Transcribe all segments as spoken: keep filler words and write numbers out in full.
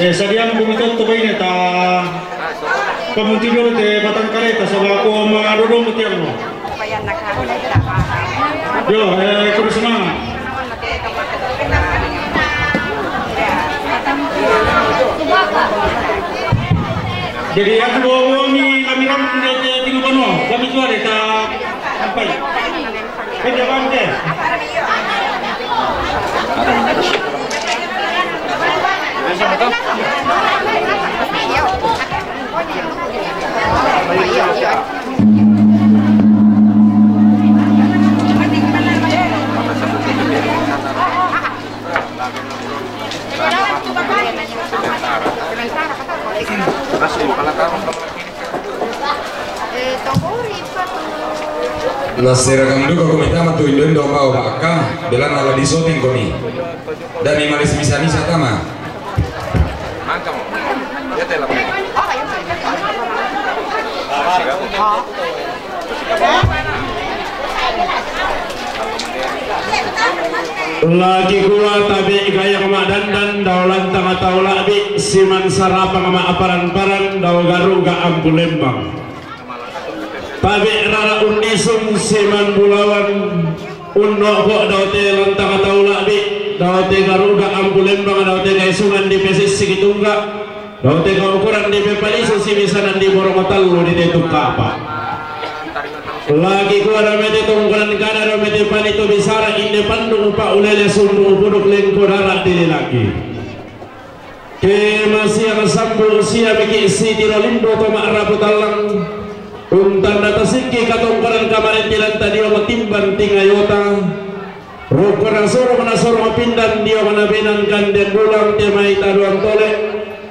Eh, sadiang bumi toto baine ta pamunti dulu te batang kareta, saba' ko madodo mutiarno. Yo, eh, kudu semangat. Jadi, aku bawa-bawa mi kami rampung dari Timur Benua. Kami jual data sampai. Kerja bangke. La sera kam duka kumi tama tu indo-indo mau baka, belana la disoting kumi. Dami malis misa-misa tama. Lagi kua tabe' gaya ma'dandan dao lantang tau la'bi', siman sarapang ma'aparan-paran dao garuga ampu lembang. Tabe' rara unnisung siman bulawan unno'ko' dao te lantang tau la'bi', dao te garuga ampu lembang, dao te gaisungan di pesissi kitungga'. Dao te kaukuran di pepalisu simisanan di borong tallu di te tukka'pa. Lagi kua dao mai te tongkonan kada dao mai te pani to bisara inde pandung pa'ulele sundung puduk lengko dara' di lilaki. Ke masiang sambu sia miki sitiro limbo to ma'rapu tallang. Untanda tasikki katongkonan kamarintinanta dio matimban tingayota. Rukko nasorong nasorong pindan dio manabenan kanden bulang te mai taduan tole,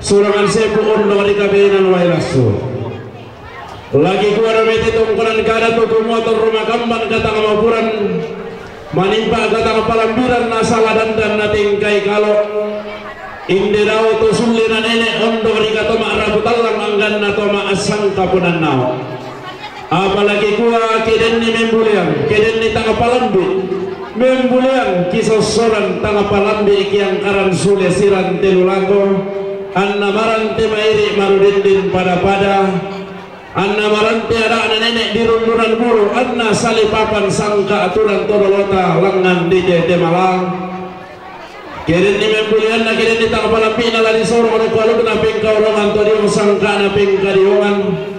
surangan sepu ondo di kabenan wai lassu. Lagi kua dao mai te tongkonan kada tu kumua torro makamban katang maupuran, manimpa katang palambiran nasala dandan natingkai kalo. Inde dao to sulle na nene' ondo di katoma rapu tallang angganna to ma'assangka punannao. Apalagi kua ke denni membulean, ke denni tang palambi', membulean kisossoran tang palambi' kiangkaran sule siran telu lako, anna marante mairi' marudindin pada-pada, anna marante ada'na nene' di rundunan buru, anna salipapan sangka aturan to dolota langngan di tete malang. Ke denni membuleanna, ke denni tang palambi'na la disorong ro kualukna pengkaurongan to diong sangka'na pengkadiongan.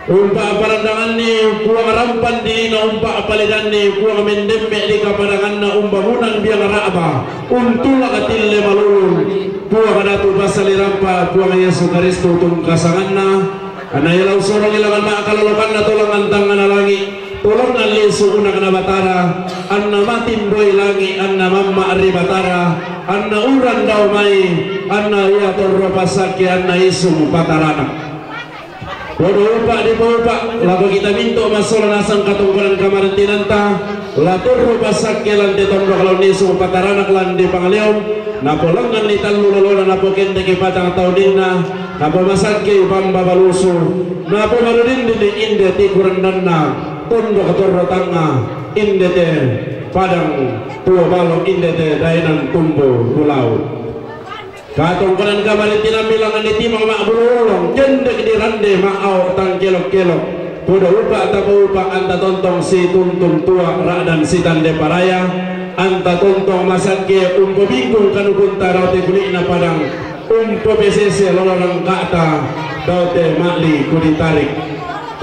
Umpa parandanganni Puang rampan dinina, umpa palidanni Puang mendemme' di kapadanganna, umbangunan biang ra'ba, untulak tille malulung. Puang Datu passali rampa, Puang Yesu Karistu tungkasanganna. Anna ia la usorongi langngan ma'kalolokanna to langngan tangngana langi', to langngan lisu unakna Batara, anna matindoi langi', anna mamma' ri Batara, anna uran dao mai, anna ia torro passakke, anna isung patarana. Podo upa' dipoupa', lako kita mintu' massola nasang katongkonan kamarintinanta, la torro passakke lan te tondok, lao nisung patarana lan di pangaleon, napolangnganni tallu lolona, napokendeki patang tauninna, napomasakkei bamba balusu, napomarudindini inde tiku randanna, tondok torro tangnga, inde te padang tuo balo, inde te daenan tumbu kulau. Katongkonan kamarintinammi langngan di timang ma'bulu ollong, kendek di rande ma'ao' tang kelok-kelok. Podo upa' tapoupa' anta tontong situntun tua' ra'dan sitande paraya, anta tontong masakke umpobingkung kanukunta dao te kuli'na padang, umpopesese lolo rangka'ta dao te ma'li kuditarik.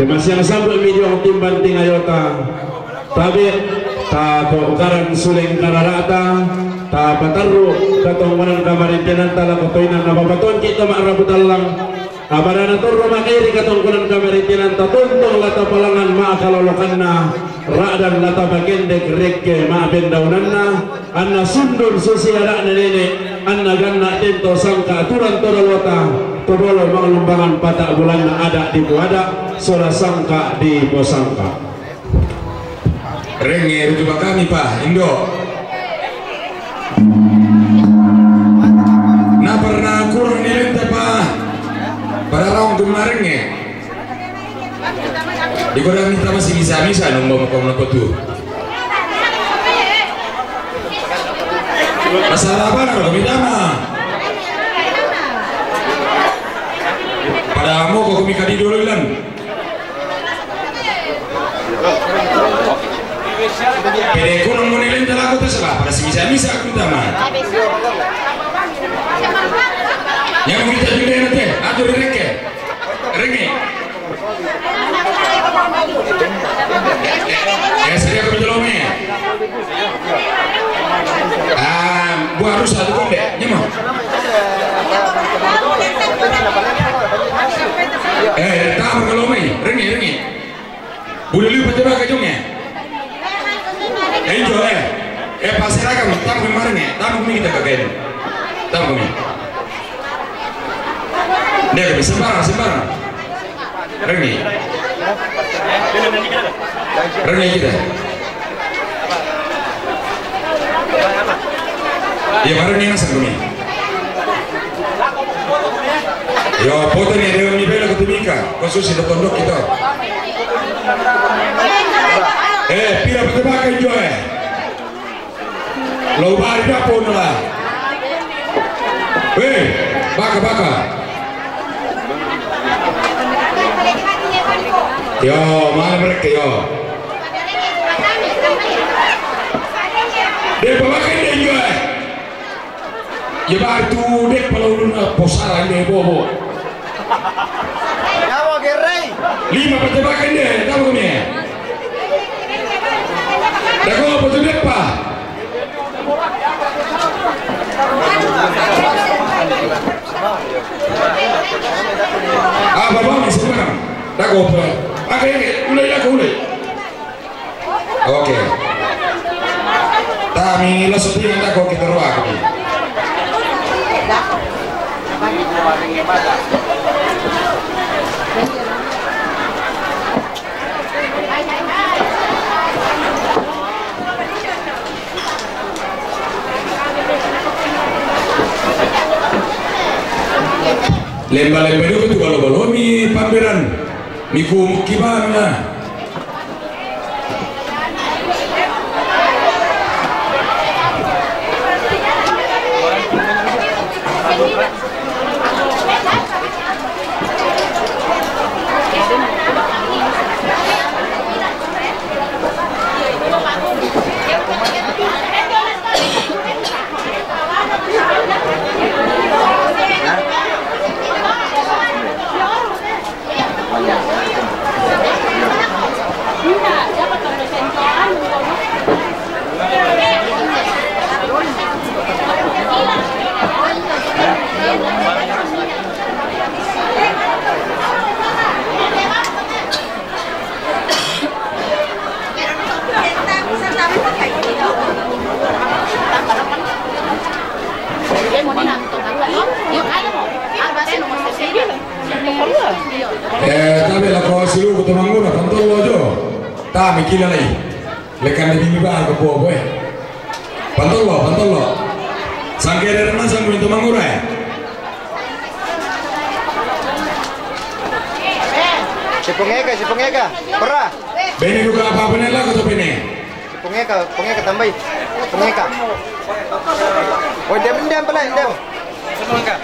Kemasiang sambu'mi diong timban tingayota. Tabe', tapo'karan suleng karara'ta, tapatarru' katongkonan kamarintinanta lako toinan, napapatongki' to ma'rapu tallang. Abarana torro makairi katongkonan kamarintinanta, tontong la tapalangngan ma'kalolokanna, ra'dan la tapakendek rekke ma'pendaunanna, anna sundun susi ada'na nene', anna ganna' tento sangka aturan to dolota, to bolo manglumbangan pata' bulanna ada' dipoada', sola sangka diposangka. Rengnge rujuba kami pa, Indo. Na parna kurang nilente pa, pada raung gumma rengnge. Di koda minta masih misa-misa nung mau kau nopo tu. Masalah apa naro kami dama? Bisa aku tambah. Yang kita juga nanti, atur reke. Reke. Ya, saya ke Bejolome. Ah, gua harus satu konde. Nyemang. Eh, tamu kalau mai. Reke, reke. Bulu liu pate baka jong, eh. Eh, jo, eh. Eh, pasera kan, tamu kemarin, eh. Tamu kami kita kagain. Tamu kami. Dia kami sembarang, sembarang. Reke. Reke kita. Iya, baru ni nasa kami. Yo, foto ni dia ni bela kutumika. Khusus itu tondok kita. Eh, pira pate baka jo, eh. Lo bari dapo na la. Weh, baka, baka. Yo, mana mereka, yo? Dia bawa kan dia juga. Ya, batu dek pala ulun na posara inde bobo. Nyawa gerei. Lima pate baka inde, tahu kami. Dago patu dek pa. Apa bang sembarang. Dago pa. Oke, oke, ulai, dago, ulai. Oke. Tami langsung tinggal dah kau kita ruang ni. Lemba-lemba dulu tu kalau belum ni pameran. Miku kibana. Eh, tabe la ko siluku Temangura, Pantolo jo. Tami kila lai. Lekan de bimi ba ko bo, eh. Pantolo, Pantolo. Sangke de na sangku Temangura, eh. Si Pungeka, si Pungeka. Pera. Bene juga apa-apa ne la ko to bene. Pungeka, Pungeka tambai. Pungeka. Oh, dia benda apa lah, dia? Pungeka.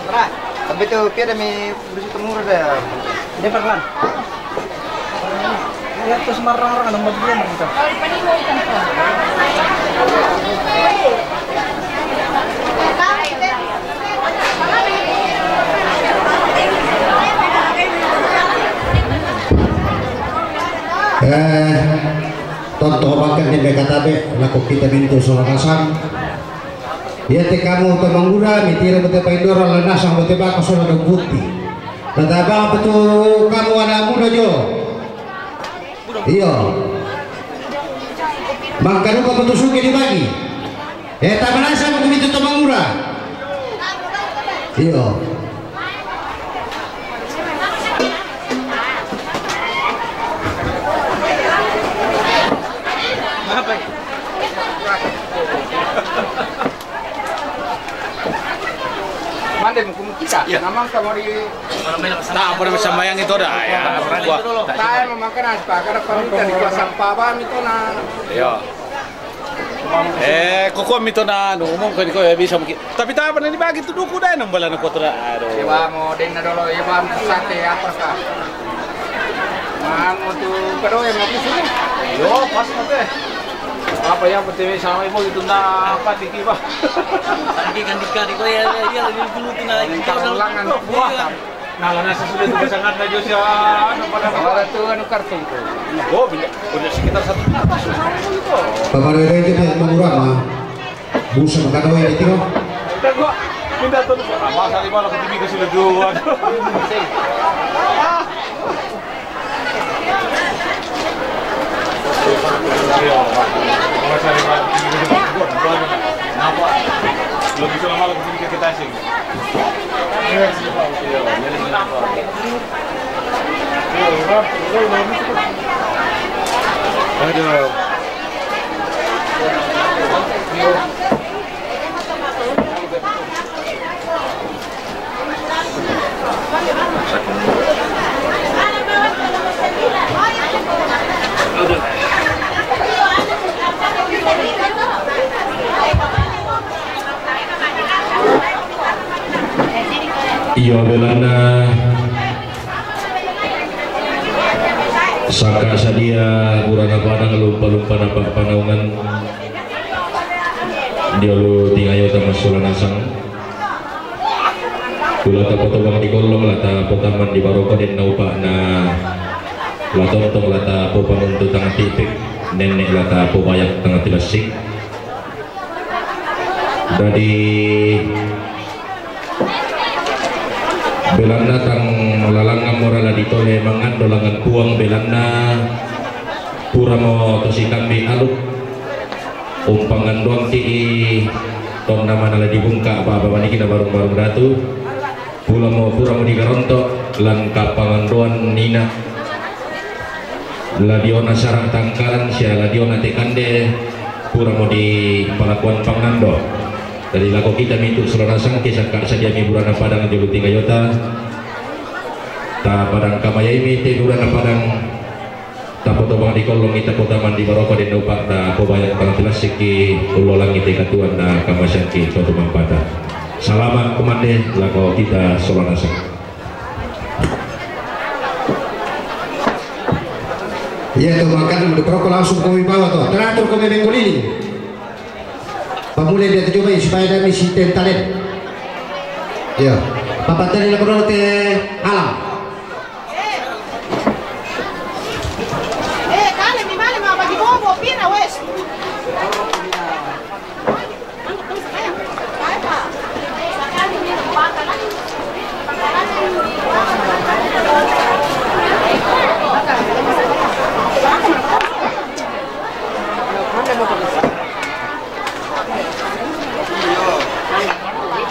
Pera. Tapi tu pia demi bersih temur dah. Dia pernah. Ya, terus marah-marah nang bagian gitu. Eh, tonto makan di mekatabe, laku kita mintu sola nasang. Iya te kamu Temangura, mitira bete paidora, la nasang bete baka sola do puti. Kata bang petu kamu anak muda jo. Iyo. Mangkanuka petu suke dibagi. Eh, tak merasa aku mintu Temangura. Iyo. Mande muku kita. Ya. Namang kamu di. Nah, pada bersambayang itu dah ya. Gua. Saya memakan apa? Kada pamita di kuasa pabam itu nah. Iya. Eh, koko mito na anu, umum kan ko ya bisa mungkin. Tapi tak pernah dibagi tu duku dah nang bala na kotra. Aduh. Iba mo din na dolo, iba mo sate apa ka? Mango tu kado yang aku sini. Yo, pas mate. Apa ya, percaya sama ibu itu, nah, apa, tiki, Pak? Tadi kan dikali kau ya, ya, ya, lebih dulu tu, nah, ini kalau ulangan, wah. Nah, karena saya sudah itu pasangan aja sih, anu, pada apa? Pada tu, anu, kartu itu. Oh, pindah, pindah sekitar satu juta, susah itu. Bapak Dede itu dia murah, mah. Busa, bukan doa ini, tiko. Udah, gua pindah tuh. Masa lima laku tinggi ke sini duluan. Aduh. Iyo, Belanda. Saka sadia burana padang, lumpa-lumpa napa panaungan. Diolo tingayota ma sola nasang. Kula tapotobang di kollong, la tapotamman di baroko, den na upa'na la tontong, la tapopanuntu tang tipik, nenne' la tapobayak tang tilassik. Dadi, Belanda tang lalangngan mora la ditole mangando langngan Puang Belanda, puramo to sikambi aluk. Umpangandoangki i tonna mana la dibungka baba maniki na barung-barung datu. Puramo, puramo digaronto lan kapangandoan nina. La diona sara tangkalan sia la diona te kande, puramo dipalakuan pangando. Dadi lako kita mitu sola nasang, ke saka sadiami burana padang jolo tingayota. Ta padang kamayaimi te burana padang. Tapotobang di kollong, ita potamman di baroko, den na upa'na pobayak tang tilassiki, ullolangi te katuoan na kamaseangki to tumampata. Salama' kumande lako kita sola nasang. Iya to, mangkana mende paroko langsung komi bawa to. Teratur komi mengguliling. Pamulai dia tu coba supaya dami si tentalen. Iya. Papatali lako dolo te alam. Eh, kale mi male ma bagi bobo, pira wes?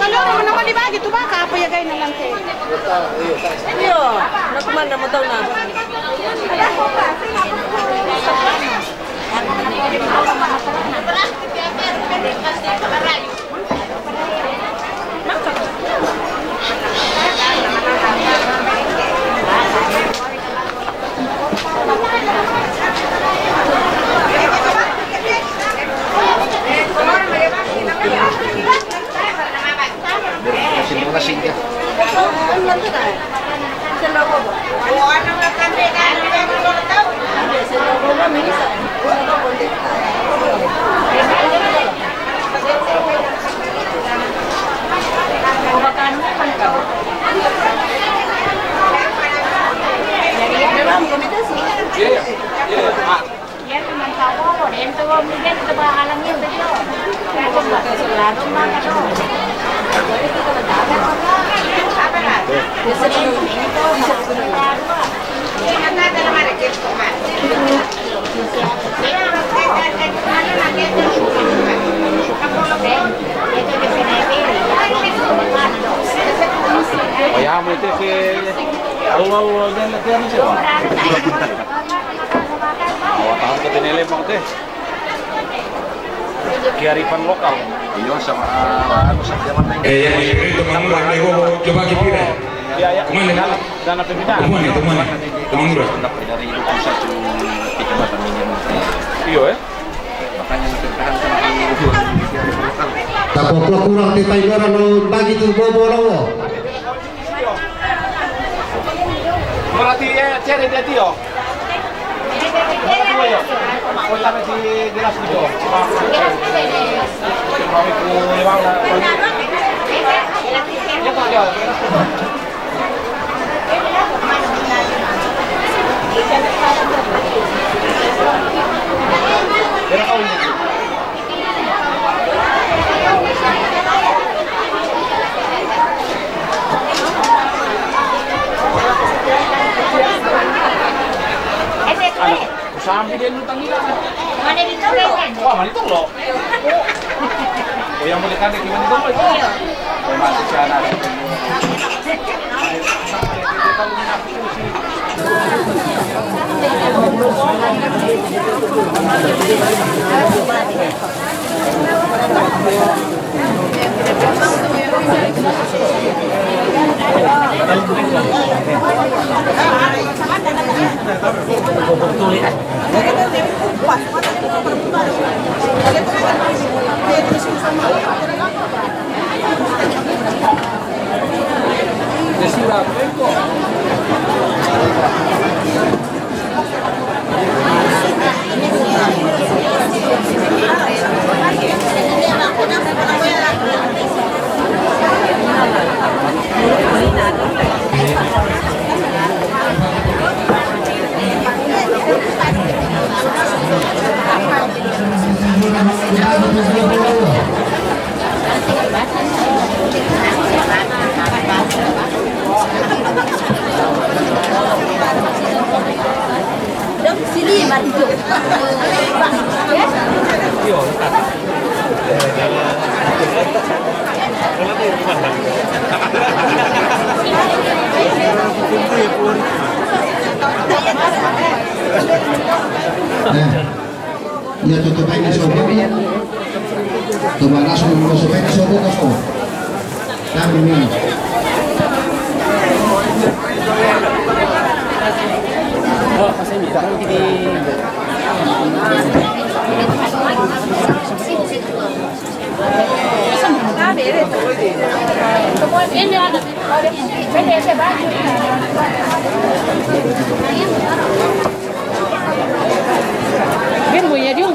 Kalau orang nama dibagi tu baka apa ya, gaya na lantai? Iyo, na kumanda mo tau na. Iya, iya. Iya, teman tahu, den tuh mungkin coba halangin tuh, Jo. Kan coba ke sebelah rumah, kan, Jo. Apa, Kak? Ini kan ada nama ada gitu, Kak. Oh, ya, mau itu ke Allah, Allah, dan latihan sih, Bang. Awak tahan ke tinele, Bang, teh. Kearifan lokal. Iyo, sama, anu, sama zaman lain. Eh, yang itu, teman lu, yang nego, coba kipira. Iya, iya. Kemana? Dana, dana pembinaan. Kemana, kemana? Kemana, Bro? Dari dua puluh satu kecamatan ini. Iyo, ya. Makanya kita tahan sama di lokal. Tapo kurang te paidora lo bagi tu bobo lo. Berarti, eh, cari dia, Tio. Sambil dia nutang gila. Mana ditolong? Wah, mana ditolong? Oh, yang boleh kandek gimana ditolong? Iya. Oh, masih si anak. Ia, tutup aja, sobo. Coba langsung masuk aja, sobo, sobo. Kami minum. Bien, voy a Dios.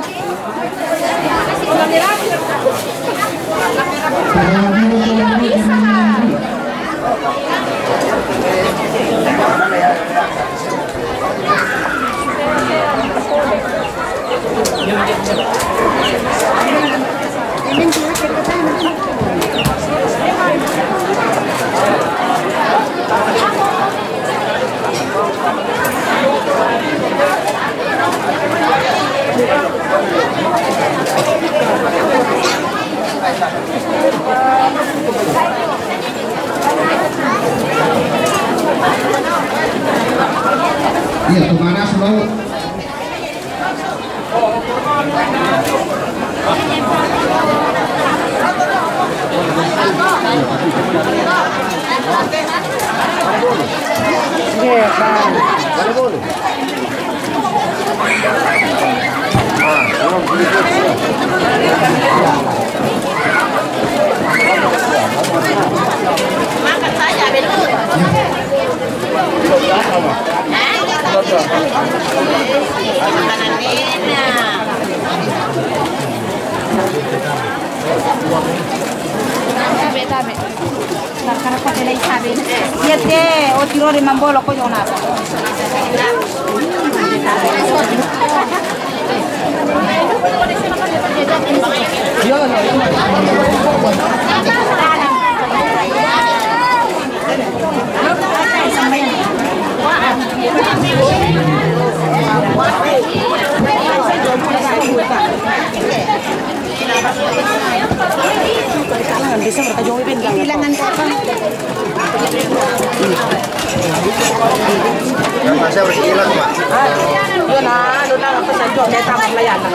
Iya, kemana, Bro? Tabe, tabe. Karkara ko tele isabe. Siete, o tiro de mambolo ko jonata. Bilangan berapa? Masa berkilat, Pak? Iya, nah, lu tahu apa saja, saya tambah layanan.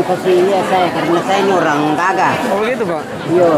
Kasih iya saya, karena saya ini orang Gaga. Oh, begitu, Pak? Iya.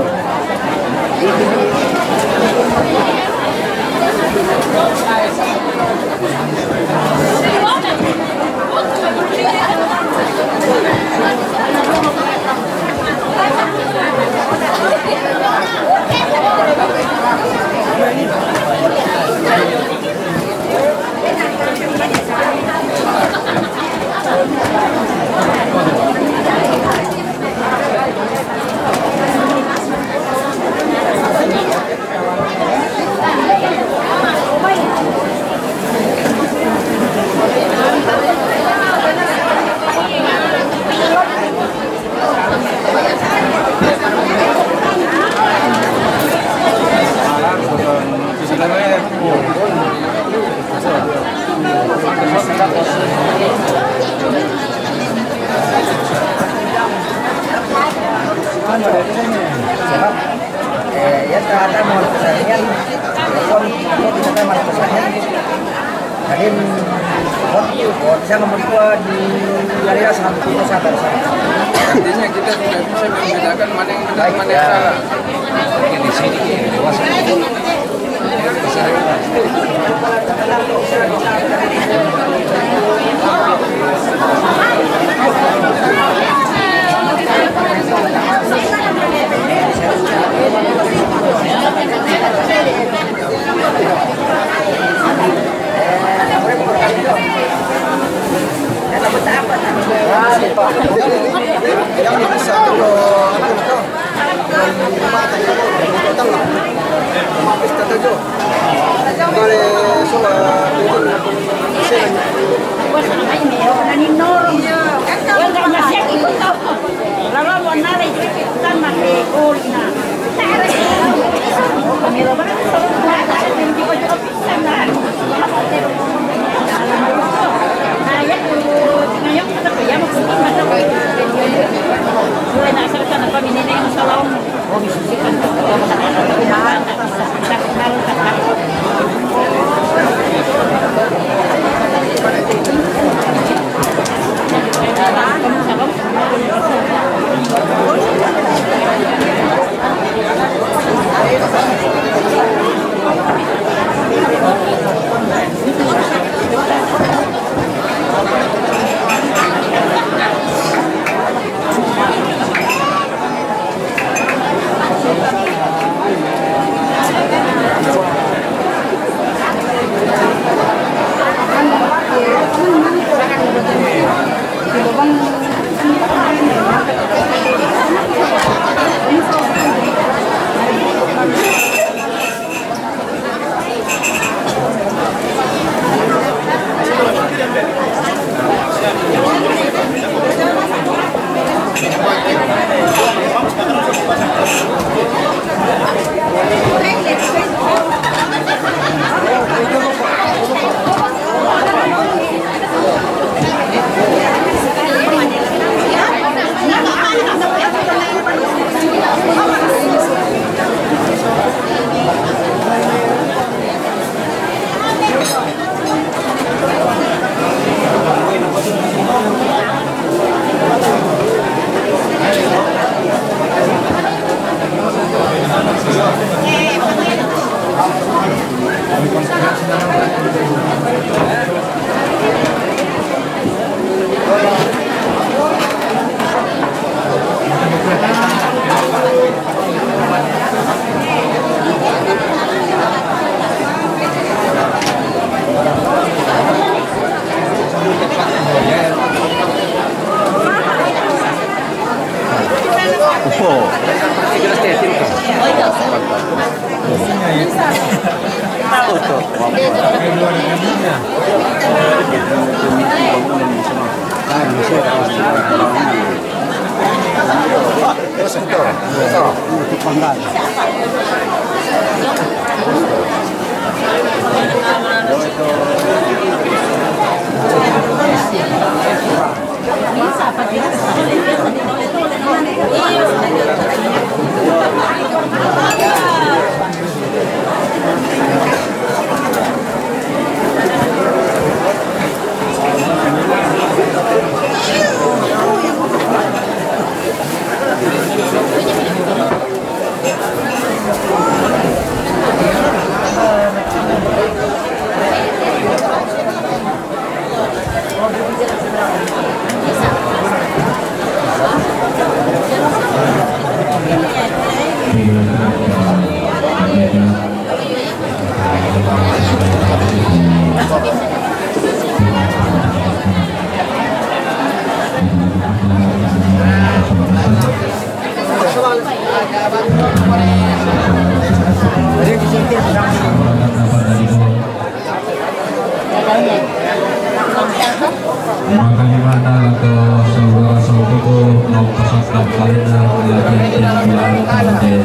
Eh, ya, ternyata mau pertandingan, pon, pon, kita mau pertandingan. Jadi, pon, pon, bisa membuat di hari Rabu, sabar, sabar. Artinya kita tidak bisa membedakan mana yang benar, mana yang salah. Di sini, di luar. Maka lima na lako saudara saudaraku, mau pasangka kalena latihan tim bulan tante.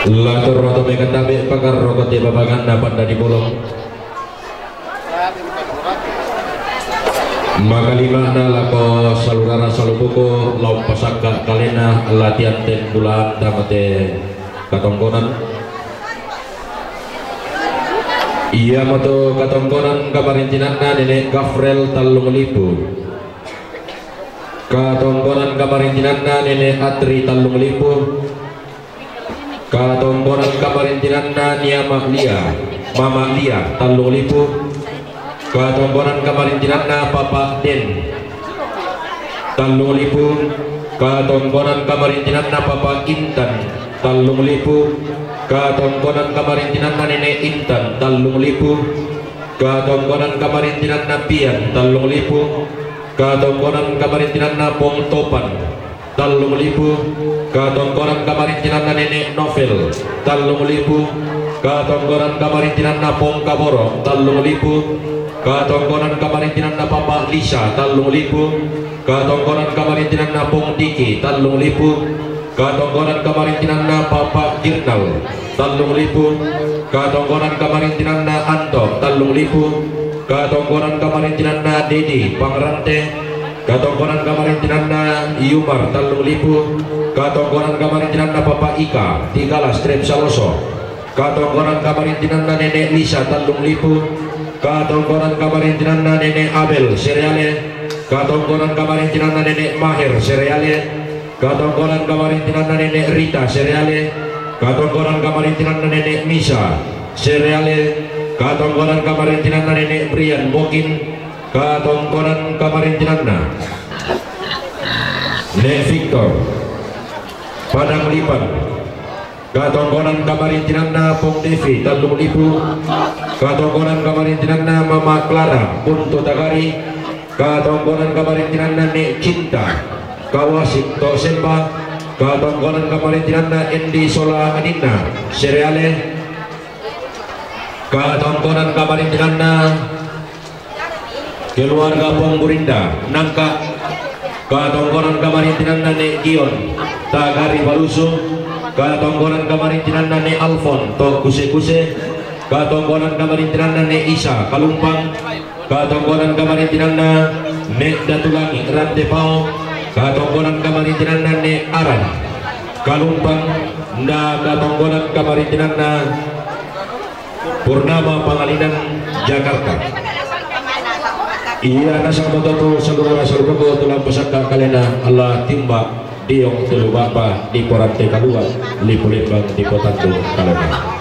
Latur matu mekan tabe pakar rokot di babangan napan dadi bolong. Maka lima na lako salurara salupuku, laum pasangka kalena latihan ten bulan tamate katongkonan. Iya matu katongkonan kamarintinanna Nenek Gafrel tallung lipu. Katongkonan kamarintinanna Nenek Atri tallung lipu. Katongkonan kamarintinanna Nia Mak Lia, Mama Lia tallung lipu. Katongkonan kamarintinanna Papa Den tallung lipu. Katongkonan kamarintinanna Papa Intan tallung lipu. Katongkonan kamarintinanna Nenek Intan tallung lipu. Katongkonan kamarintinanna Pian tallung lipu. Katongkonan kamarintinanna Pong Topan tallung lipu. Katongkonan kamarintinanna Nenek Novel tallung lipu. Katongkonan kamarintinanna Pong Kaboro tallung lipu. Katongkonan kamarintinanna Papa Lisa tallung lipu. Katongkonan kamarintinanna Pong Diki tallung lipu. Katongkonan kamarintinanna Papa Girnal tallung lipu. Katongkonan kamarintinanna Anto tallung lipu. Katongkonan kamarintinanna Dedi Pangrante. Katongkonan kamarintinanna Yumar tallung lipu. Katongkonan kamarintinanna Papa Ika Tigala Strep Saloso. Katongkonan kamarintinanna Nenek Lisa tallung lipu. Katongkonan kamarintinanna Nenek Abel Sereale. Katongkonan kamarintinanna Nenek Maher Sereale. Katongkonan kamarintinanna Nenek Rita Sereale. Katongkonan kamarintinanna Nenek Misa Sereale. Katongkonan kamarintinanna Nenek Brian Bokin. Katongkonan kamarintinanna Nek Victor Padang Lipan. Katongkonan kamarintinanna Pong Devi tallung lipu. Katongkonan kamarintinanna Mama Clara Puntu Tagari. Katongkonan kamarintinanna Nek Cinta Kawasik to Semba. Katongkonan kamarintinanna Endi Sola Aninna Sereale. Katongkonan kamarintinanna keluarga Pong Burinda Nangka. Katongkonan kamarintinanna Nek Gion Tagari Balusu. Katongkonan kamarintinanna Nek Alfon to Kuse-Kuse. Katongkonan kamarintinanna Nek Isa Kalumpang. Katongkonan kamarintinanna Nek Datulangi Rantepao. Katongkonan kamarintinanna Nek Aran Kalumpang. Na katongkonan kamarintinanna Purnama Pangalinan, Jakarta. Iya nasang mototo saudara saudaraku tulang pesaka kalena Allah timba diong tulu bapa di porante kalua lipu lembang di potandu kalena.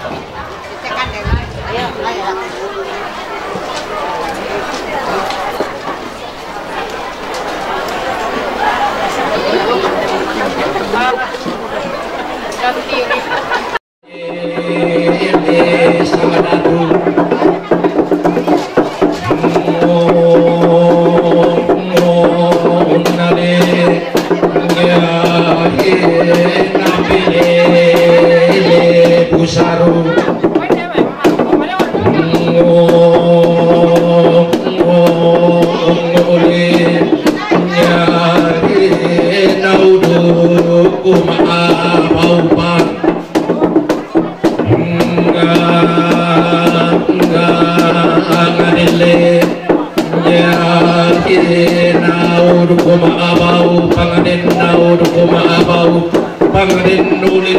Pangaden naud kuma abau, pangaden naud kuma abau, pangaden nuli.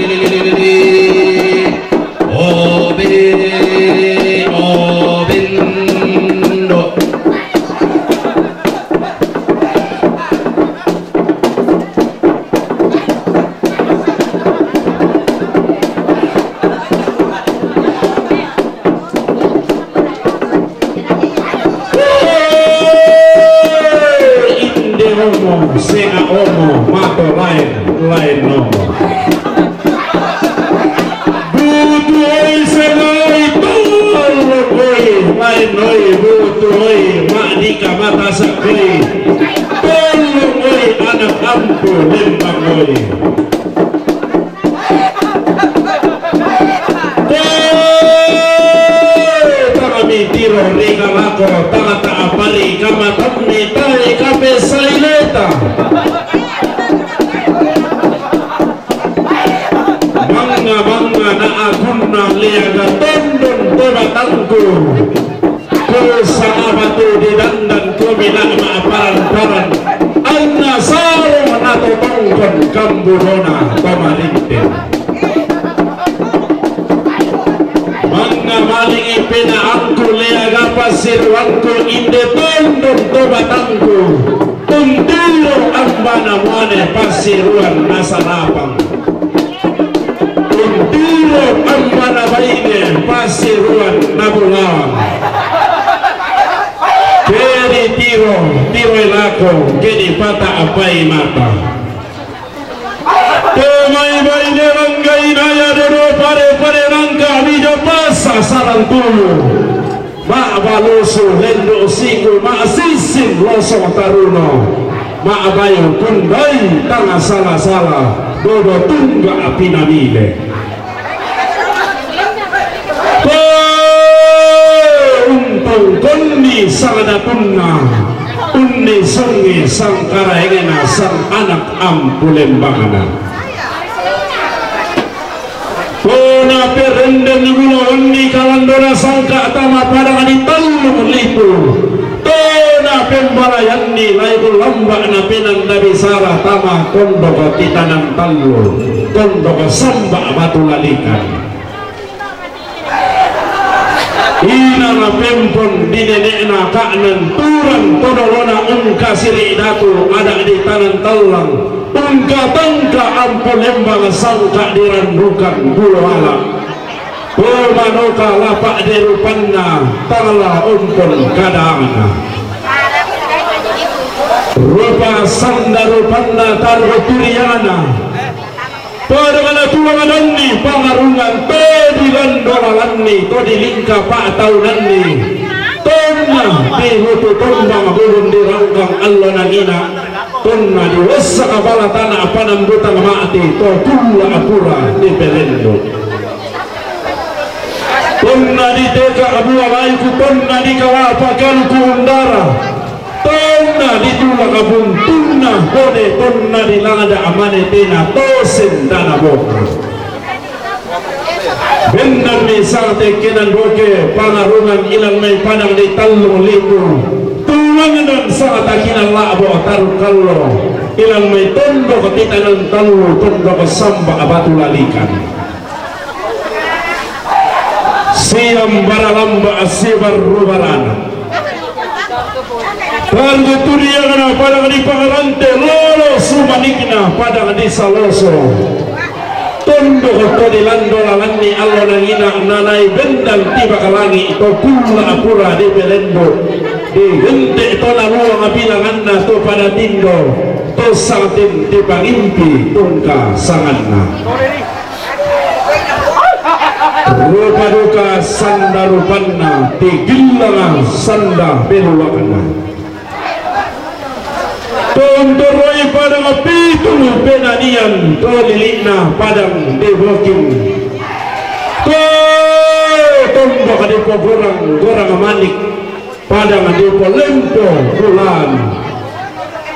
Obe, oben do. Sènga' omo mato laèn, laèn omo. Butu oi sènga' oi, tolong oi, laèn oi, butu oi, ma'dika matasa' oi. Tolong oi, ana' ampu lembang oi. Tang mitiro ri kalako, tang ta'apari kamatammi tae kapesai leta. Mangnga-mangnga na akunna leaga tondon to batangku. Ko sa'aba tu didandan ko mina ma'paran-paran, anna sarong natotongkon kambunona to marinte. Mangnga malingi penaangku leaga passiruangku inde tondon to batangku, untiro ambana muane passiruan nasarapang. Untiro ambana baine passiruan nabulawang. Ke ditiro, tiroi lako, ke dipata'apai mata. Te mai baine langga inaya dodo pare-pare langka bijo pasa sarang tulu. Ma'balusu lendo siku, ma'sissing losong taruno, ma'bayu kundai tang sala-sala, dodo tungga pinamile. Ko untongkonni sangdatunna, unni songi sangkaraengna sang ana' ampu lembangna. Tona perenden guna onni kalandona sangka tama padang di Tallung Lipu. Tona pembalayanni lai lamba' na penanda bisara tama tondok Titanan Tallu, tondok Samba' Batu Lalikan. Inana pempon di nene'na ka'nan turang todolona ungkasiri' datu ada' di Tanan Tallang. Ungkatangka ampu lembang sangka' dirandukan bulo ala'. Pemanoka lapa' de rupanna tala ompon kadaanna. Rupa sanda rupanna taruturiana. Pada mana tulang danni pangarungan to dilando lalanni to dilingka pa'taunanni. Tonna dihutu tombang bulung dirangkang allo nangina. Tonna diwessa kabala tana panambutang ma'ti to kulla apura dipelendo. Tonna diteka abua baiku, tonna dikalapa kaluku undara, tonna ditulak buntunna kode, tonna dilada amane tena tosen tana boka. Bennammi sangtekkenan boke pangarungan ilang mai padang di Tallung Lipu. Tulangnan sangtakinan la'bo tarukallo ilang mai tondok Titanan Tallu, tondok Samba' Batu Lalikan. Siambara lamba' sibarru barana. Targuturiangna padang di Pangarante lolo sumanikna padang di Saloso. Tondok to dilando lalanni allo nangina nanai bendang tibaka langi' to kulla apura dipelendo. Digente' to naluang bilanganna to pada tindo to satin tipangimpi tungka sanganna. Rupa duka sanda rupanna, tigillanga sanda beluakna. Tontoroi padang pitu penanian to lili'na padang debokin. To tombak dipogorang, gorang manik. Padang dipolempo bulan,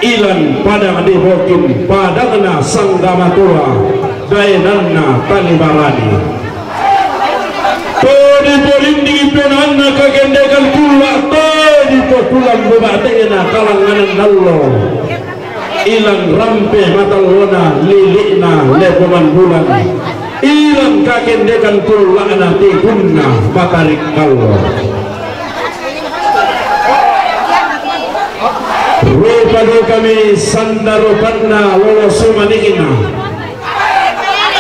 ilan padang dibokin, padangna sanggamatua, daenanna talibarani. To dipolinding penanna kagendekan kulla, to dipokulang bubatena kalanganan nallo. Ilang rampe matallona lili'na lepongan bulan. Ilang kakendekan kulla'na tikunna matarik kallo. Rupa dukami sanda rupanna lolo sumanikna.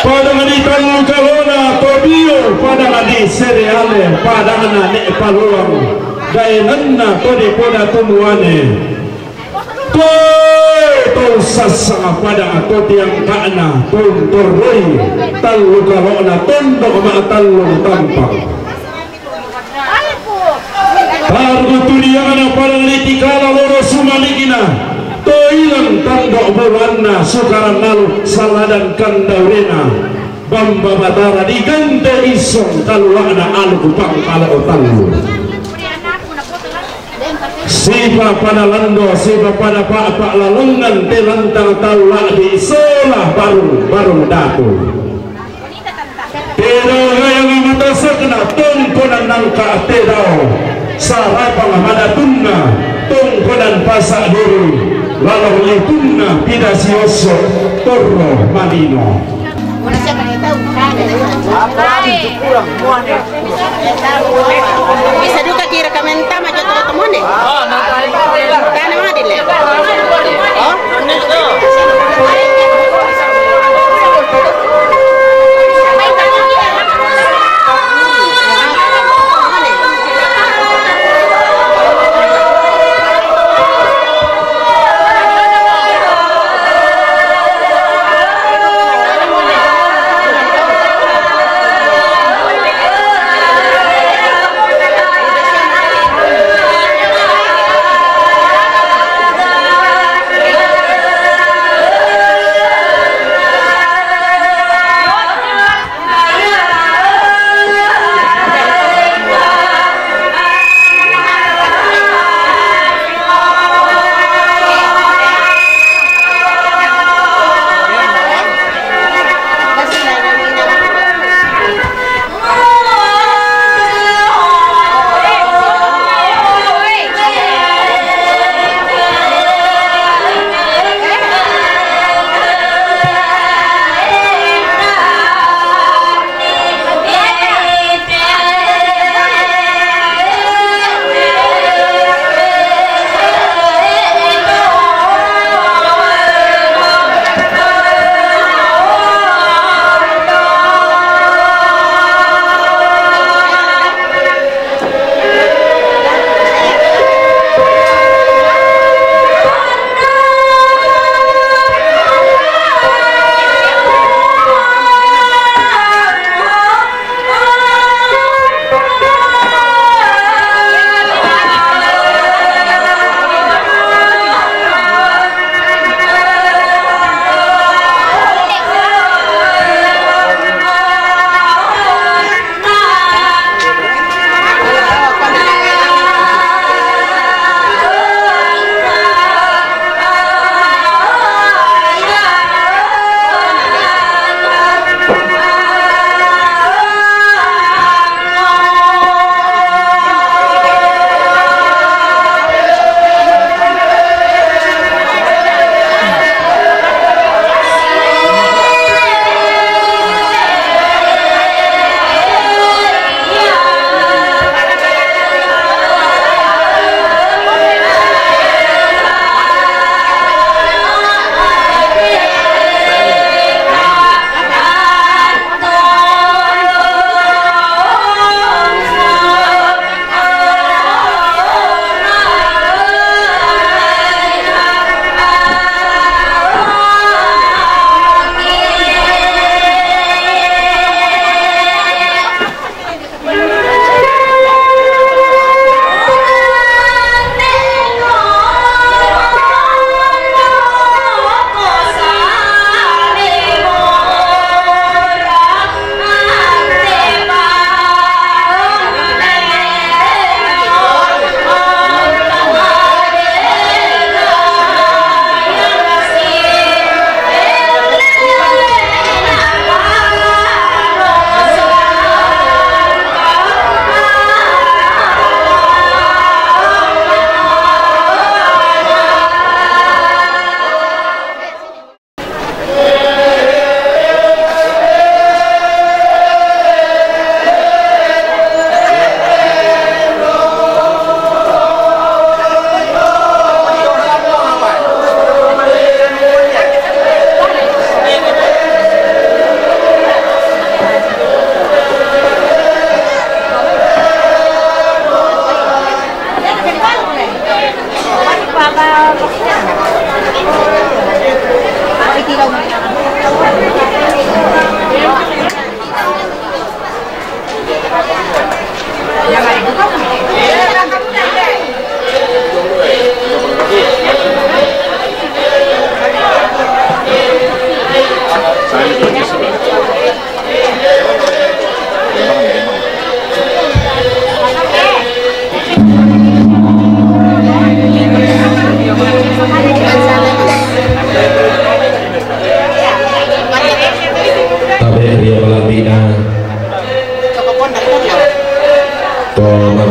Padang di tallu kalona tobio, padang di sereale, padangna ne' paluang, daenanna to dipoda tumuane. Toe to sassanga pada to tiangka'na, tontorroi tallu kalo'na tondok ma'tallung tampang. Targu tu dia'na pada litikala loro sumalikna, toilang tandok bulanna sukaran lalu saladan kandaurena. Bamba Batara digante issong kalua'na aluk pangkalo tallu. Sipa pada lando, sipa pada pa'pa' lalongan te lantang tau la'bi sola barung, barung datu. Te dao gayang matasakna tongkonan nangka te dao, sarapang madatunna tongkonan pasa' diri, lalong litunna pida siosso torro malino. Bisa duka kira kamen tama jatuh temuan deh. Tana madile. Oh?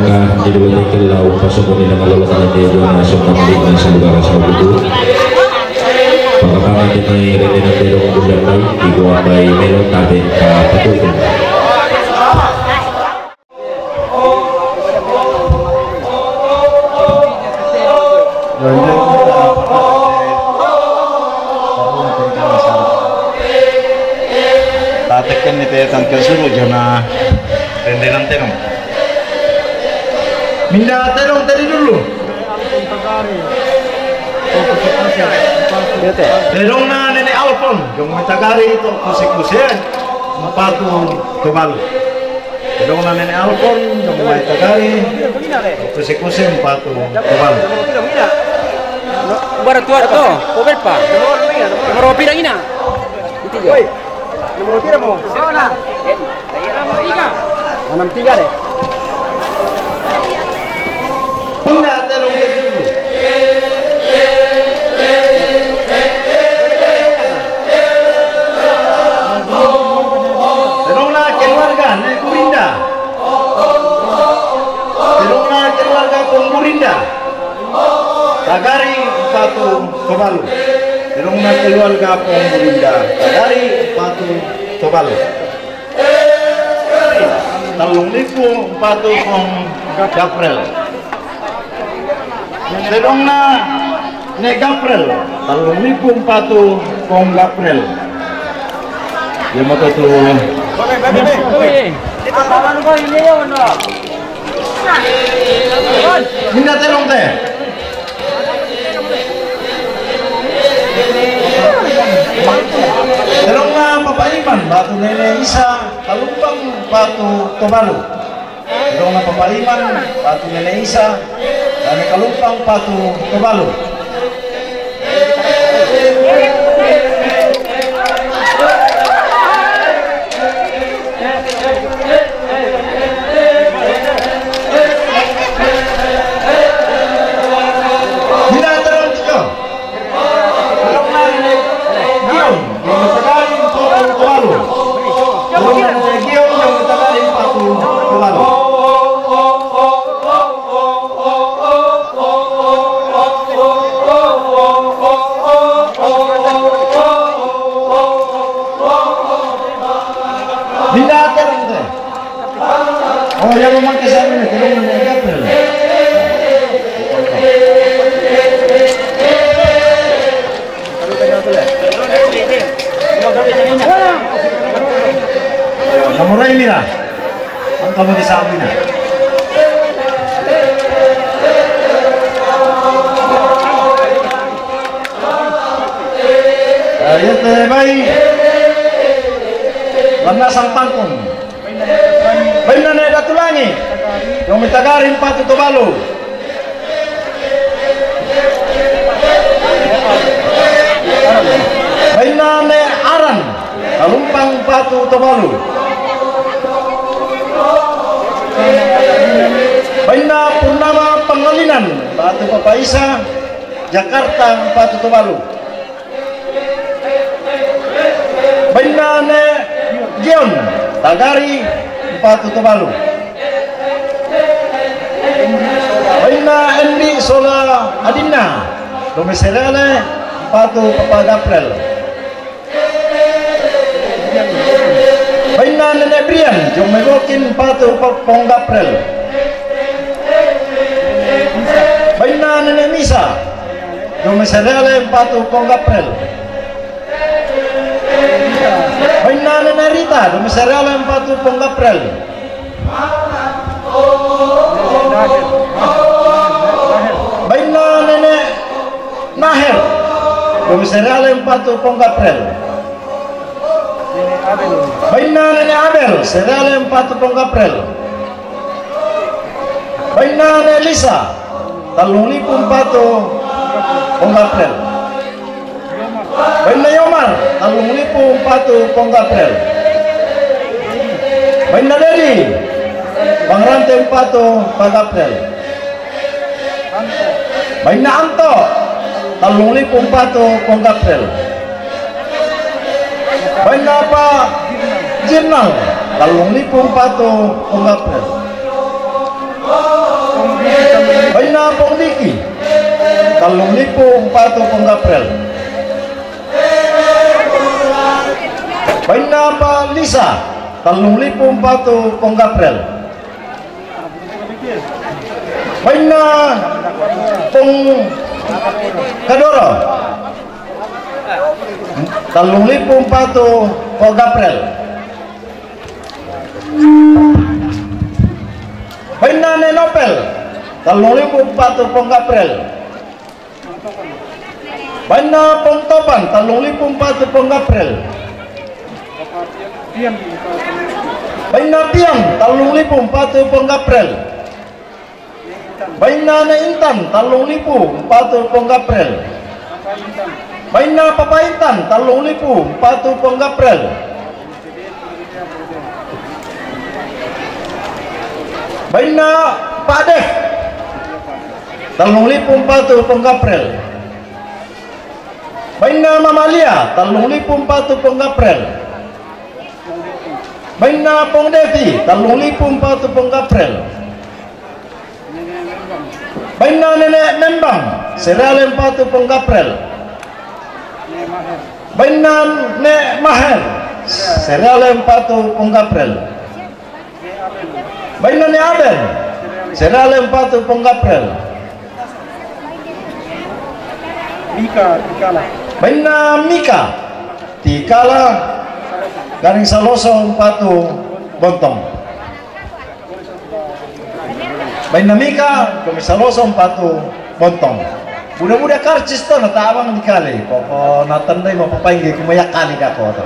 Ni dua tekel lau pasoko ni na malolo kana ni dua na sokka mali na saluga rasa buku. Pakapanga ni mai rene na terong bulan mai, iku ambai melo tabe ka patuku. Tatekan ni te tangke suru jona rendenan tenong. Minda terong tadi dulu. Terong na Nene Alfon, jong Metagari to kuse-kuse, mapatu to balu. Terong na Nene Alfon, jong Metagari, kuse-kuse, mapatu to balu. Bara tuar to, pobel pa. Nomor pira ina? Iti jo. Nomor pira mo? Enam tiga deh. Pindah terong ke dulu. Terong na keluarga, ne Kurinda. Terong na keluarga Pong Kurinda. Tagari mapatu to balu. Terong na keluarga Pong Kurinda. Tagari mapatu to balu. Tellung lipu mapatu Pong Gaprel. Terong na Ne Gaprel. Tellung lipu mapatu Pong Gaprel. Ia mapatu. Minda terong te. Terong na Papa Iman, mapatu Nene Isa, Kalumpang mapatu to balu. Terong na Papa Iman, mapatu Nene Isa, Nene Kalumpang mapatu to balu. Minda terong tiga. Terong na Nene Gion, jong Metagari mapatu to balu. Terong na Nene Gion, jong Metagari mapatu to balu. Minda terong te. Oh, ya, memang ke sana ni, terong na Gaprel. Nomor ini lah. Ang kamu di sa amin na. Ayat te bai. Lanna sang pangkong. Bainna ne Datulangi, jong Metagari mapatu to balu. Bainna ne Aran, Kalumpang mapatu to balu. Bainna Purnama Pangalinan, mapatu Papa Isa, Jakarta mapatu to balu. Bainna ne Gion, Tagari mapatu to balu. Bainna Endi sola adinna, domiserale mapatu Papa Gaprel. Bainna Nene Brian, jong Megokin mapatu Pong Gaprel. Bainna Nene Misa, jong Meserale mapatu Pong Gaprel. Bainna Nene Rita, jong Meserale mapatu Pong Gaprel. Bainna Nene Naher, jong Meserale mapatu Pong Gaprel. Bainna Nene Abel, Serale mapatu Pong Gaprel. Bainna ne Lisa, tellung lipu mapatu Pong Gaprel. Bainna Yomar, tellung lipu mapatu Pong Gaprel. Bainna Dedi, Pangrante mapatu Pong Gaprel. Bainna Anto, tellung lipu mapatu Pong Gaprel. Bainna Pa Jirnal, tellung lipu mapatu Pong Gaprel. Bainna Pong Diki, tellung lipu umpatu pong Gaprel. Bainna Pa Lisa, tellung lipu umpatu pong Gaprel. Bainna Pong Kadoro, tellung lipu umpatu pong Gaprel. Bainna Ne Nopel, tellung lipu umpatu pong Gaprel. Bainna Pong Topan, tellung lipu umpatu pong Gaprel. Bainna Pian, tellung lipu umpatu pong Gaprel. Bainna Ne Intan, tellung lipu umpatu pong Gaprel. Bainna Papa Intan, tellung lipu umpatu pong Gaprel. Bainna Pa Deh, tellung lipu umpatu pong Gaprel. Bainna Mama Lia, tellung lipu umpatu pong Gaprel. Bainna Pong Devi, tellung lipu umpatu pong Gaprel. Bainna Nene Nembang, seriale umpatu pong Gaprel. Bainna Ne Maher, seriale umpatu pong Gaprel. Bainna Ne Aben, seriale umpatu pong Gaprel. Mika, Tikala. Bainna Mika, Tikala, Garingsaloso umpatu Bontong. Bainna Mika, Garingsaloso umpatu Bontong. Buda-buda karcis to natabang dikali. Pokok natendai mapapainggi kumaya kali dako to.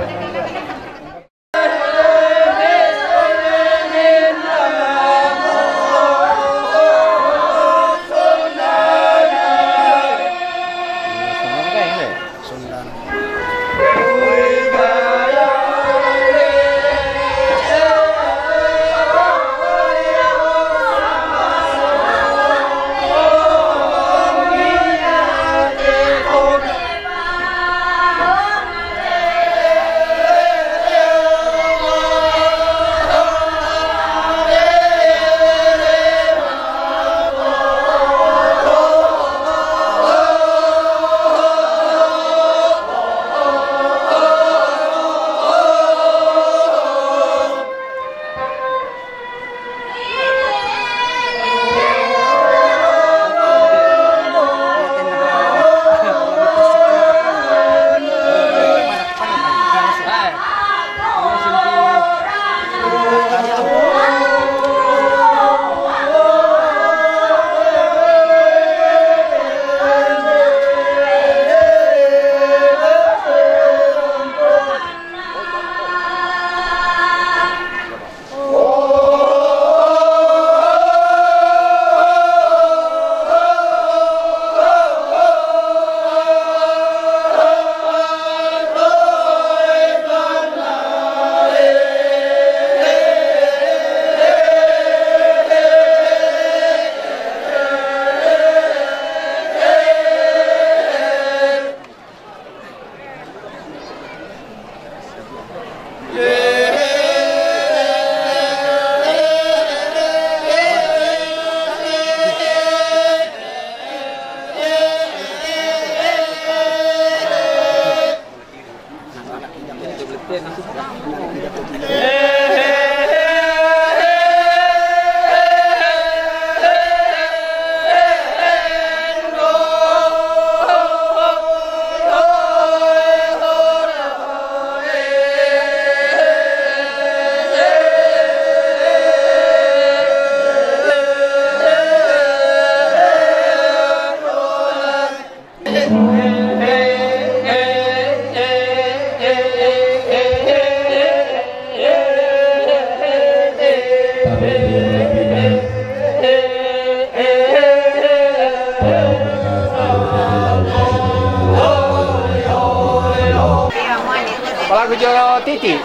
Pelaku Joro Titi.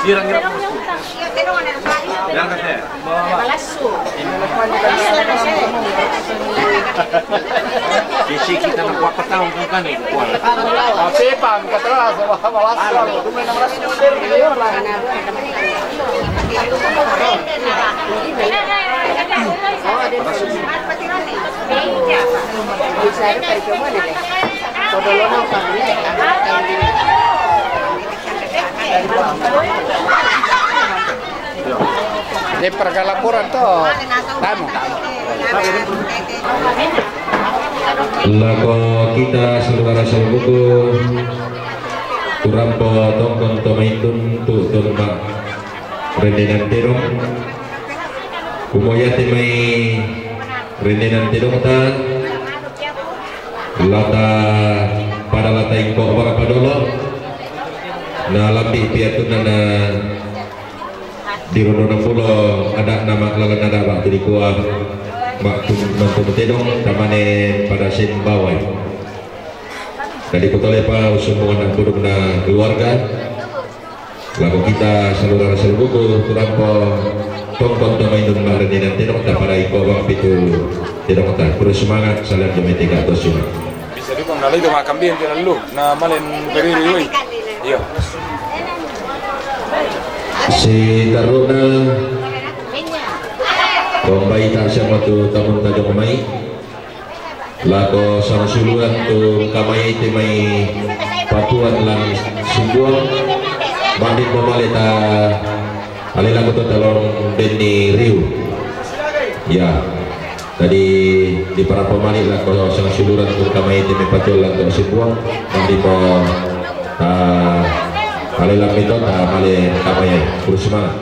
Sirang-sirang. Yang kata. Sisi kita nak buat petang kan kan ni. Tapi pam kata lah sama sama. Di pergalapuran to, tamu. Lako kita saudara salukuku, turampo tongkon tomaitun tu tumba rendenan terong. Kumoyate mai rendenan terong ta lata pada lata ingko baka padolo. Na lambi piatun na di rondo na pulo ada nama lalan ada waktu di kuah waktu mantu tedong tamane pada sembawai. Jadi kutole pa usung anak burung na keluarga. Lagu kita saudara salukuku turampo tongkon tomaitun ma rendenan terong ta pada iko bang pitu terong ta. Terus semangat, salam jemete ka to semua. Bisa dukung na lagi tu makan bin ti lalu na malen beri riwi. Iya. Si taruna kombai ta sama tu tamun tajong mai. Lako sangsuluan tu kamai ti mai patuan lan simbuang. Bandit mamale ta ale lagu tu talong Denny Riu. Ya. Tadi di para pemali lako sangsuluan tu kamai ti mai patuan lan tu simbuang. Bandit mo ta ale lamito ta male kamai. Terus semangat.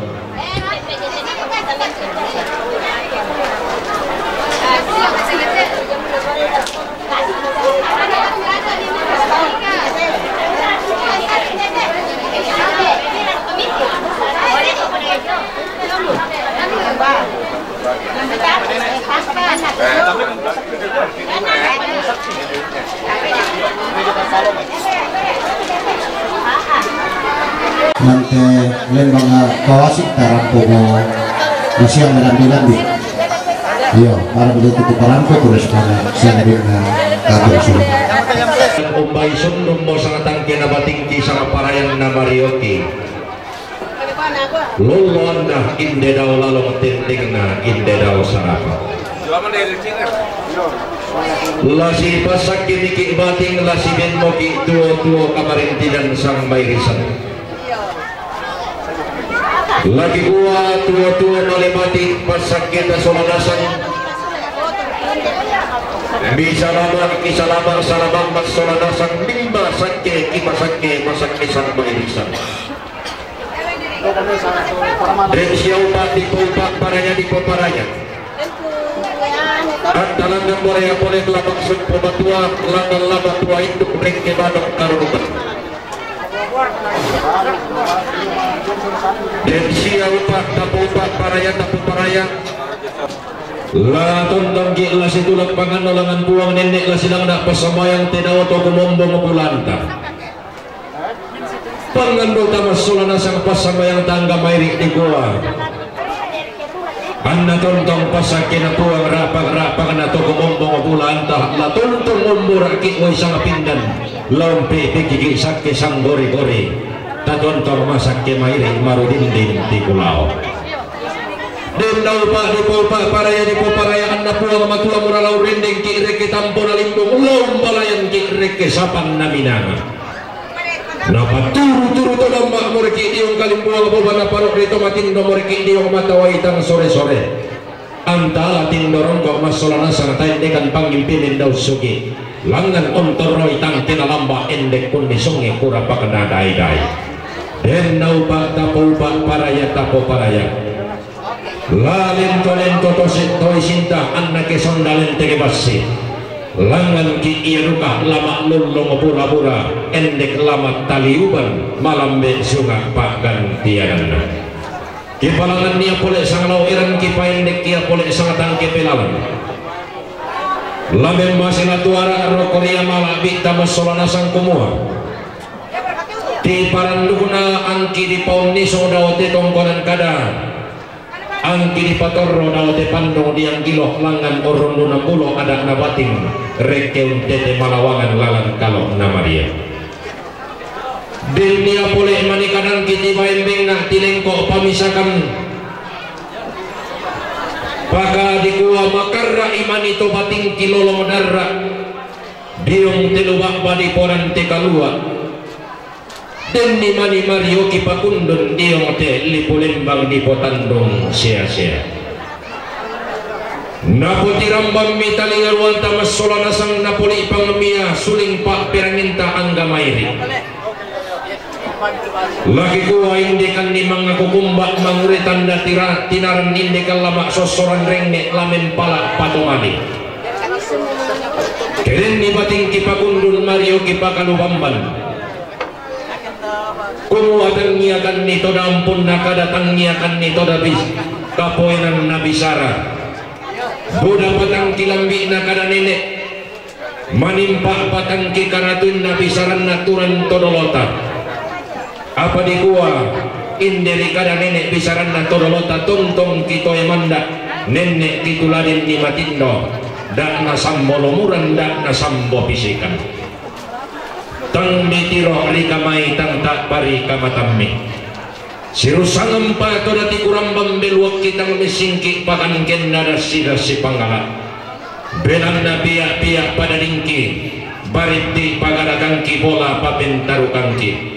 Nante lembang kawasik tarampo mo usiang melambi-lambi. Iyo, para begitu tu parampo terus pada siang rin na katur sulu. Umbai sundung mo sangatangke na batingki sangaparayan na marioki. Loloanna inde dao lalong tentengna inde dao sarapa. Lasi pasakke niki bating lasi benmoki tuo-tuo kamarintinan sang mairisan. Laki kua tuo-tuo male bating pasakke ta sola nasang. Misalama kisalama salama mas sola nasang mimba sakke kipasakke masakke sang mairisan. Dek sia upa di po upa paraya di po paraya. Anta langan morea pole kelapa sut po batua langan laba tua induk rengke badok karurukan. Dek sia upa tapo upa paraya tapo paraya. La tontong ki la situlak pangan langan puang nenek la silang dak pasambayang tedao to kumombong bulanta. Pangando tama sola nasang pasambayang tangga mairi di goa. Anna tontong pasakke na puang rapak-rapak na toko mombong bulanta la tontong mombora ki wai sanga pindan. Lompe pekiki sakke sanggore-gore. Ta tontong masakke mairi marudindin ti kulao. Dendau pa di po pa paraya di po paraya anna puang matua mura lau rendeng ki reke tampo na limbung lau malayan ki reke sapan na minanga. Napaturu-turu to damma moreki diong kalimbuang boba naparok rito matindo moreki diong matawaitang sore-sore. Antala tindorongko massola nasang taendekan pangimpimin daus suki. Langan ontoroi tangkena lamba endek kunni sungi kura pakena dai-dai. Den naupa tapo upa paraya tapo paraya. La lento-lento tosi toi sinta annake sondalen tege bassi. Langan ki ia duka lama lullung pura-pura endek lama taliuban malambe sunga paggantiananna. Kipalangan nia pole sangalau iran kipaendek kia pole sangatangke pelalan. Lamen masi natuara roko ria mala bita masola nasang kumua. Ti parandukna angki dipaunniso dao te tongkonan kada. Angki dipatorro dao te pandong dianggilo langan orunduna pulo ada nabating. Rekke untete malawangan lalan kalo namaria. Dennia pole mani kadangki ti baembengna tilengko pamisakan. Paka dikua makarra imani to batingki lolong darra. Diong te lubak badi porante kalua. Denni mani mario kipakundun diong te lipu lembang dipotandung sea-sea. Napotirambammi talingaruanta massola nasang napolipangmia suling pa peranginta angga mairi. Laki kua indekanni mangaku kumba mangure tanda tira tinaran indekallama sossoran renge lamen pala patomali. Kerenni bating kipakundun mario kipakalubamban. Kumua tangiakanni toda ampunna kada tangiakanni toda bis kapoenan nabisara. Buda patangki lambi'na kada nene. Manimpa patangki karatuinna bisaranna turan todolota. Apa dikua, inde ri kada nene bisaranna todolota tontong kitoe manda, nenne kituladinni matindo, dakna sambo lomuran dakna sambo pisikan. Tang mitiro rikamai tang tapari kamatammi. Sirussangempa to dati kurambang beluakki tang missingki pakankenna dassi-dassi panggala. Belanna pia-pia padadingki, baritti pagadakangki bola papentarukangki.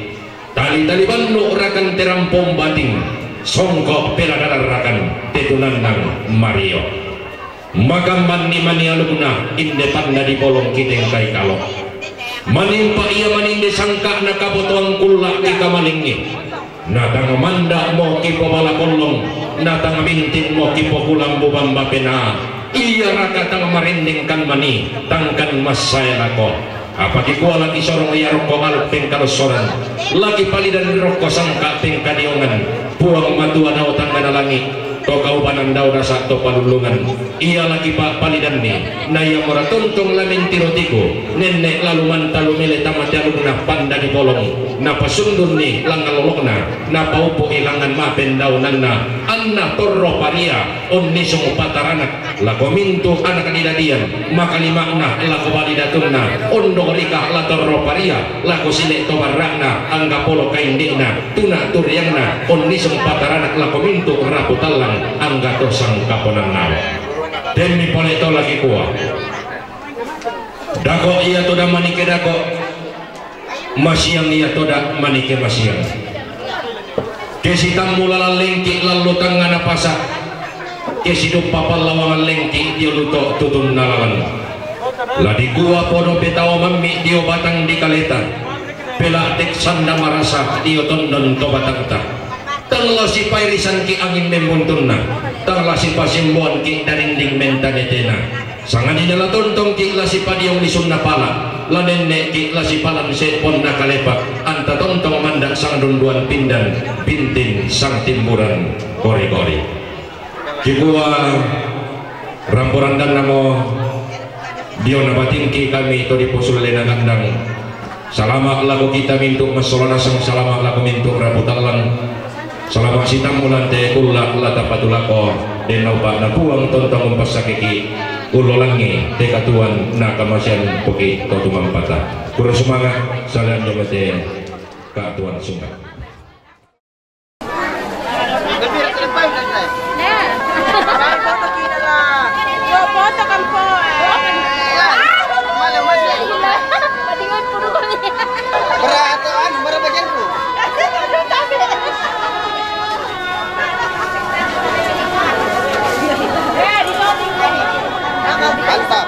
Tali-tali bannu rakan terampong bating, songko peladadarakan tetunannang mario. Makambanni mani alukna inde panda dipolong kitengkai kalo. Manimpa ia maninde sangka'na kapotoang kulla kikamalingi. Natang manda mo kipobala kollong, natang mintin mo kipokulambu bamba pena. Ia raka tang marindingkan mani, tangkan massae lako. Apa kikua laki sorong ia rokko aluk pengkalossoran. Laki palidan rokko sangka pengkadiongan. Puang matua dao tangana langi. To kaubanan dao dasa to palullungan. Ia laki pa palidanni. Na ia mora tontong lamin tirotiku. Nenne lalu manta lumele tamate alukna panda di bolong. Na pasundunni langan lolokna. Na paupu ilangan mapen daunanna. Anna torro paria. Onnisung pataranak. Lako mintu anak didadian, makalima'na lako bali datunna, ondong rika la torro paria, lako sile to barra'na, angga polo kaindi'na, tuna turiangna, onnisung pataranak lako mintu rapu tallang, angga to sangkaponanna. Demmi pole to laki kua. Dako ia to damani ke dako. Masiang ia toda manike masiang. Ke sitammu lalang lengki lallo tangngana pasa. Ke siduppa pallawangan lengki dio luto tutunna lalang. La dikua podo petawa mammi dio batang di kaleta. Pela tek sanda marasa dio tondon to batangta. Tang la sipairisanki angin membuntunna. Tang la sipasimboanki darinding mentanetena. Sangadinna la tontongki la sipadiong lisunna pala, la nenne'ki la sipalang se'ponna kalepak, anta tontong manda sangdunduan pindan, bintin sangtimburan kori-kori. Kikua rampo randannamo diona batingki kami to diposullena gandang. Salama' lako kita mintu' massola nasang, salama' lako mintu' rapu tallang, salama' sitammu lante kulla' la tapatulako, den naupa'na Puang tontong umpassakeki ullo langi, te katuoan na kamasean poki to tumampata. Kura sumanga', salean jolo te katuoan sunga'. Mantap.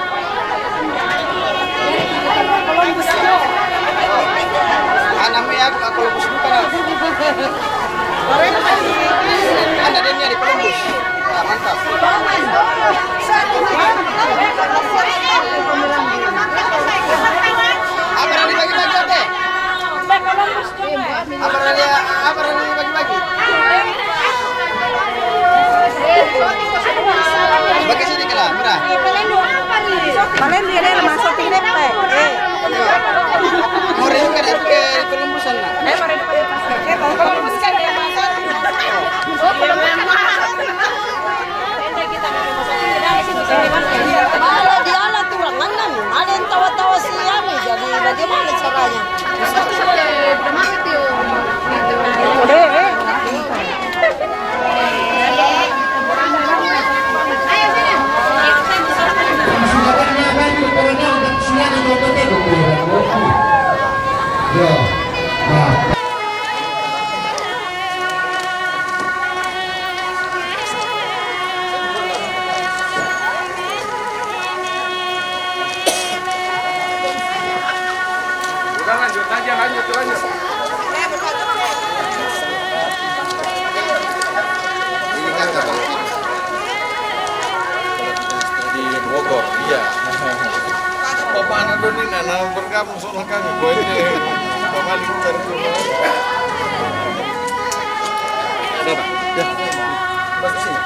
Anakmu ya, aku, aku lupus bukan. Paling dia, dia masuk tinggi, Pak. Eh. Mau rindu ke, ke Columbus sana? Eh, mau rindu ke, ke Columbus kan dia masuk. Kalau dia lah turangan, ada yang tawa-tawa si anu, jadi bagaimana caranya? Udah, lanjut aja, lanjut, lanjut. Ini kan apa? Di Bogor, iya. Bapak anak Doni, nana bergabung soalnya kami, boy, ini. Bapak balik dari rumah. Udah, Pak. Ya. Masuk sini.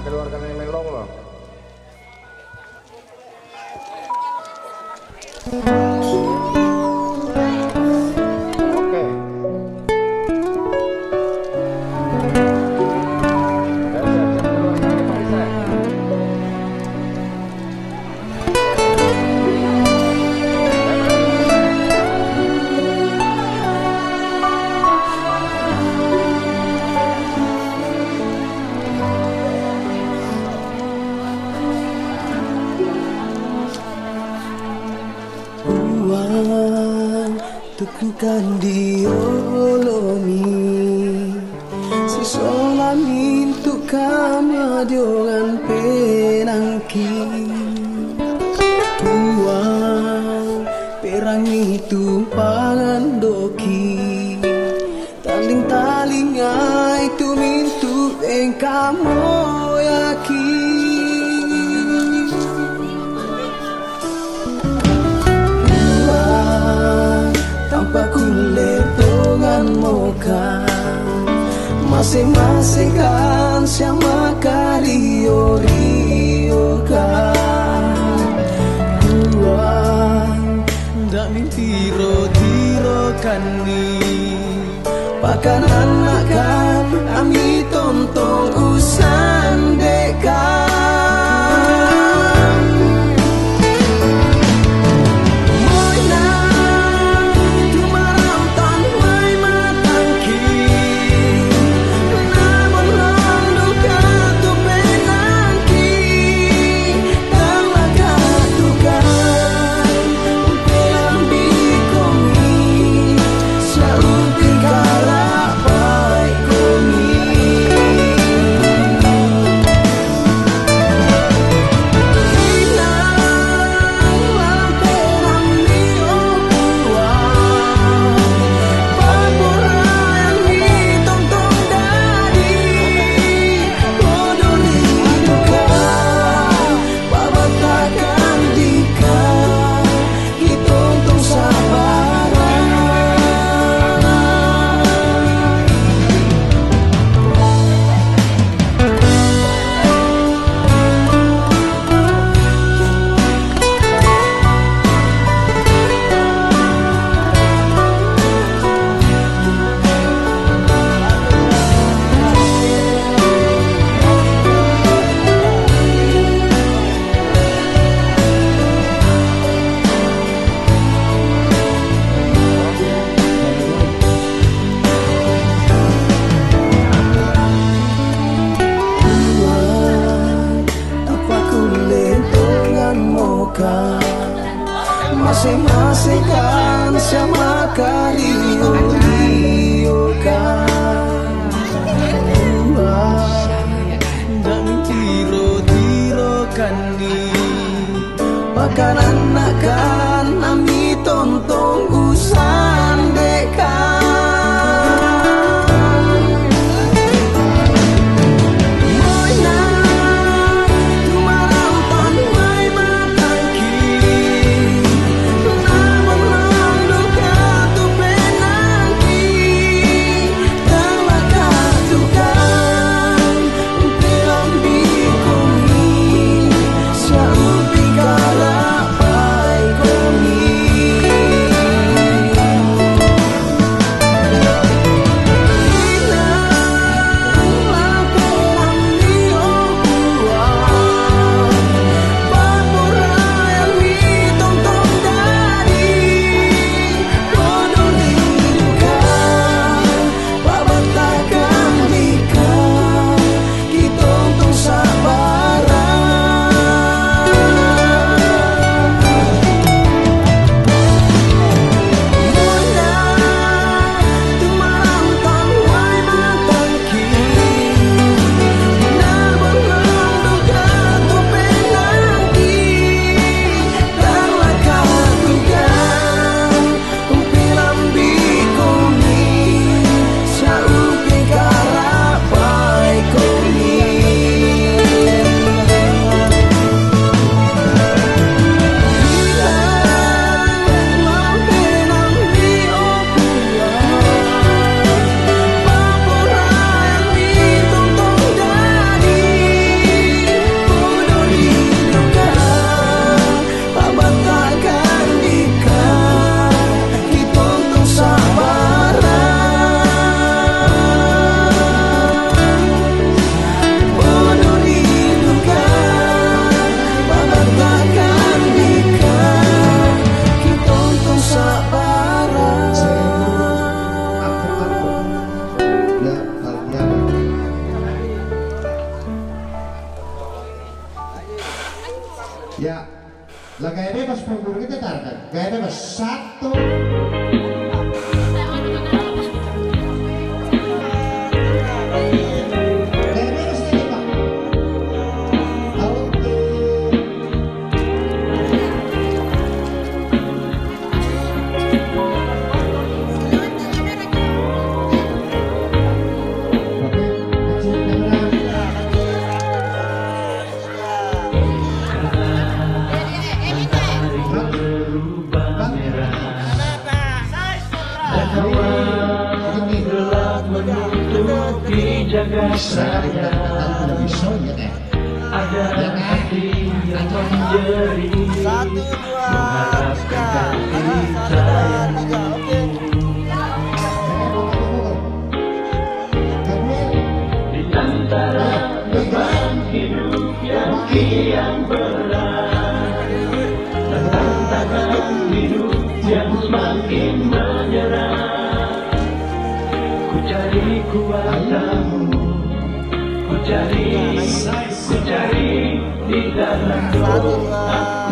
Keluarga Nenek Melong loh. Oke. Ya, siap-siap keluarga Nenek Melong. Uang tukukan diolomi, si sola mintu kama dioran penangki. Uang perang itu pangan doki. Taling-talingai tu mintu engka moyaki. Dua, tanpa kulle tongan moka. Masing-masing kan siama kario-rio kan. Dua, ndak mintiro-tiro kan ni. Pakananakkan ami tontong usan dekan. Moina tumarautan mai matangki. Namun landuka tu penangki. Pabatakan dika kitontong sabara. Apa kulle tongan moka. Masing-masing kan sama kario-rio kan. Dua, ndak tiro-tiro kan ni. Makanan nakan ami tontong usan dekan. Ya, lah, gaya bebas, Pak Guru, kita tarik. Gaya bebas, satu. Gaya bebas tadi, Pak. Oke. Oke, action kamera. Saya udah katakan lebih solid, eh. Ada hati yang menjerit. Satu, dua, tiga. Satu, dua, tiga. Oke. Di antara beban hidup yang kian berat dan tantangan hidup yang semakin menyerah, ku cari kuasamu, ku cari, ku cari di dalam doa.